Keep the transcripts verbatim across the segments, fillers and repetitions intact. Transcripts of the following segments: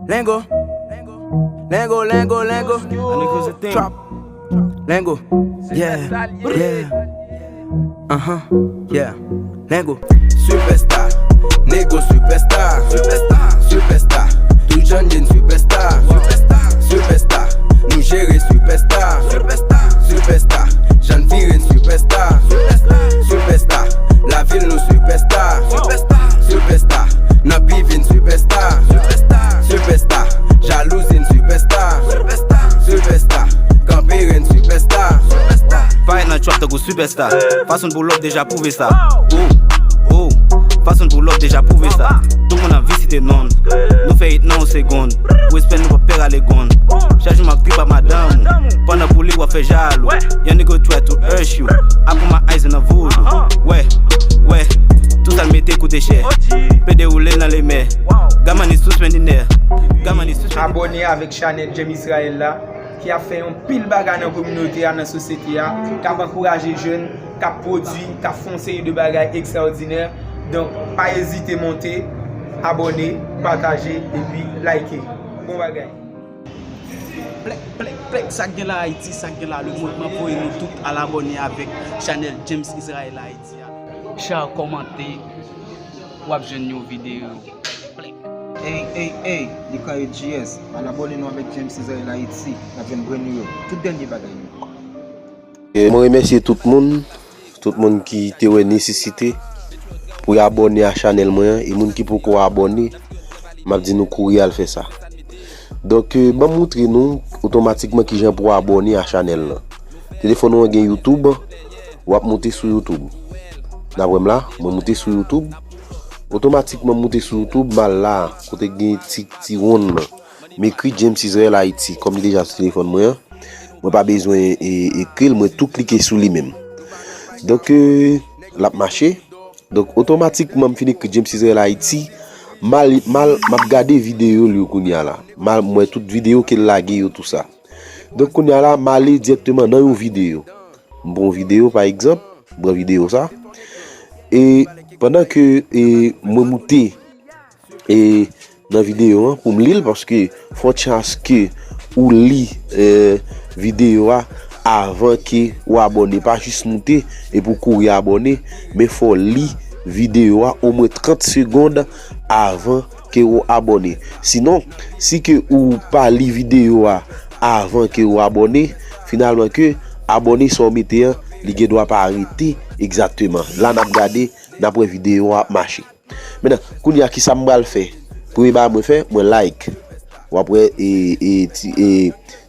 Lingo. Lingo, lingo, lingo. Trap. Lingo. Yeah, yeah. Uh-huh, yeah. Lingo. Superstar. Nego superstar. Superstar. Superstar. Tout Jan Jane superstar. Superstar. Superstar. Nou jere superstar. Superstar. Superstar. Jan vire n superstar. Superstar. Superstar. Lavil nou superstar. Superstar. Superstar. Nan pivi n superstar. Superstar. Superstar. Jalouzi n superstar. Superstar. Superstar. Kanpe ren superstar. Superstar. Fire nan trap tankou superstar. Fason pou lòt deja pwouve sa. Oh, oh. Fason pou lòt deja pwouve sa. Tout moun anvi site non. Nou fè it nan yon segonn. Pou respè nou pa pè rale gonn. Chak jou m ap trip ak madanm ou. Pandan pou li w ap fè jalou. Yon nigga try to hurt you. I put my eyes in the voodoo. Wè, wè. Tout sa l mete koute chè. Pede woule nan lemè. Gamani sou smeninè. Gamani sou smeninè. Abòne avèk chanèl James Israel la, ki ap fè yon pil bagay nan kominote a, nan sosyete a, k ap ankouraje jèn, k ap pwodui, k ap fè yon seri de bagay ekstraòdinè. Donk, pa ezite monte, abòne, pataje, epi like. Bon bagay. Plèk, plèk, plèk, sa k gen la Ayiti, sa k gen la lemonn, m ap voye nou tout al abòne avèk chanèl James Israel Ayiti a. Share, kòmante, w ap jwenn yon videyo. Plèk. Ey, ey, ey, li K E G S, al abòne nou avèk James Israel Ayiti, n ap jwenn brand new yo, tout dènye bagay yo. E mwen remèsye tout moun, tout moun ki te wè nesesite pou y abòne a chanèl mwen an, e moun ki poko abòne, m ap di nou kouri al fè sa. Donk, eh, ban m moutre nou otomatikman kijan pou abòne a chanèl lan. Telefòn ou an gen YouTube, w ap moute sou YouTube. N ap wè m la, mwen moute sou YouTube. Otomatikman m moute sou YouTube, m al la, kote gen ti, ti wonn lan. M ekri James Israel Haiti, kòm li deja sou telefòn mwen an. Mwen pa bezwen e, ekri l, mwen tou klike sou li menm. Donk, eh, l ap mache. Donk, otomatikman, m fin ekri James Israel Haiti. M al, m al, m ap gade videyo l yo kounye a la. M al, m wè tout videyo ke l lage yo, tou sa. Donk, kounye a la, m ale dirèkteman nan yon videyo. M pran yon videyo, pa egzanp, m pran videyo sa. E pandan ke, e, mwen moute, e, nan videyo an pou m li l, paske fò chans ke ou li, eh, videyo a avan ke ou abòne. Pa jis moute epi w kouri abòne, men fò w li videyo a omwen trant segonn avan ke ou abòne. Sinon, si ke ou pa li videyo a avan ke ou abòne, finalman ke abòne sa w mete an, li gen dwa pa rete egzakteman. La n ap gade, n ap wè videyo a ap mache. Mentnan, kounye a, kisa m pral fè? Premye bagay mwen fè, mwen like. W ap wè, e, e, ti, e,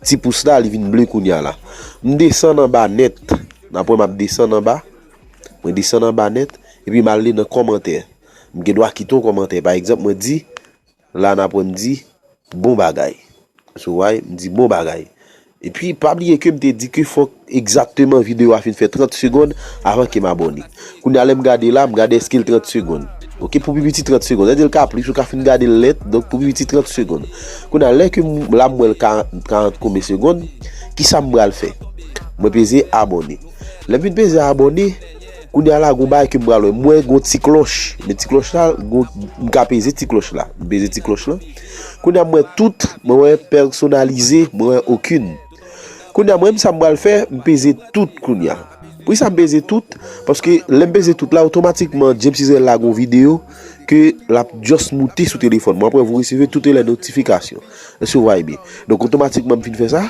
ti pous la, li vin ble kounye a la. M desann anba nèt. N ap wè m ap desann anba. Mwen desann anba nèt. Epi m ale nan kòmantè. M gen dwa kite yon kòmantè. Pa egzanp, mwen di, la n ap wè m di, bon bagay. So, w wè, m di bon bagay. Epi, pa bliye ke m te di ke fòk egzakteman videyo a fin fè trant segonn avan ke m abòne. Kounye a, lè m gade la, m gade èske l trant segonn. Oke, pou pi piti trant segonn. Lè l ka plis, ou ka fin gade l lèt, donk pou pi piti trant segonn. Kounye a, lè ke m, la m wè l karant, karant konbyen segonn, kisa m pral fè? Mwen peze abòne. Lè m fin peze abòne, kounye a la, gon bagay ke m pral wè. M wè gon ti klòch. Men ti klòch la, gon, m ka peze ti klòch la. M peze ti klòch la. Kounye a, m wè tout, mwen wè pèsonalize, mwen wè okenn. Kounye a, mwen menm sa m pral fè, m peze tout kounye a. Poukisa m peze tout? Paske lè m peze tout la, otomatikman, James Israel la gon videyo ke l ap just moute sou telefòn mwen. Apre, vous recevez toutes les notifications. Èske w wè byen? Donk, otomatikman, m fin fè sa.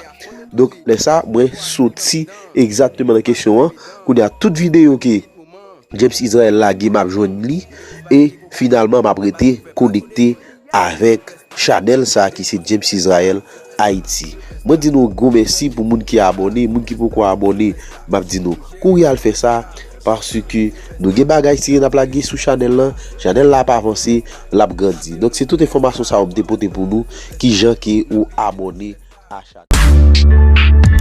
Donk, lè sa, mwen soti egzakteman nan kesyon an. Kounye a, tout videyo ke James Israel lage, m ap jwenn li. E finalman, m ap rete konekte avèk chanèl sa a ki se James Israel Haiti. Mwen di nou gwo mèsi pou moun ki abòne, moun ki poko abòne, m ap di nou kouri al fè sa, paske nou gen bagay serye n ap lage sou chanèl lan, chanèl la ap avanse, l ap grandi. Donk se tout enfòmasyon sa yo m te pote pou nou, kijan ke ou abòne a chanèl.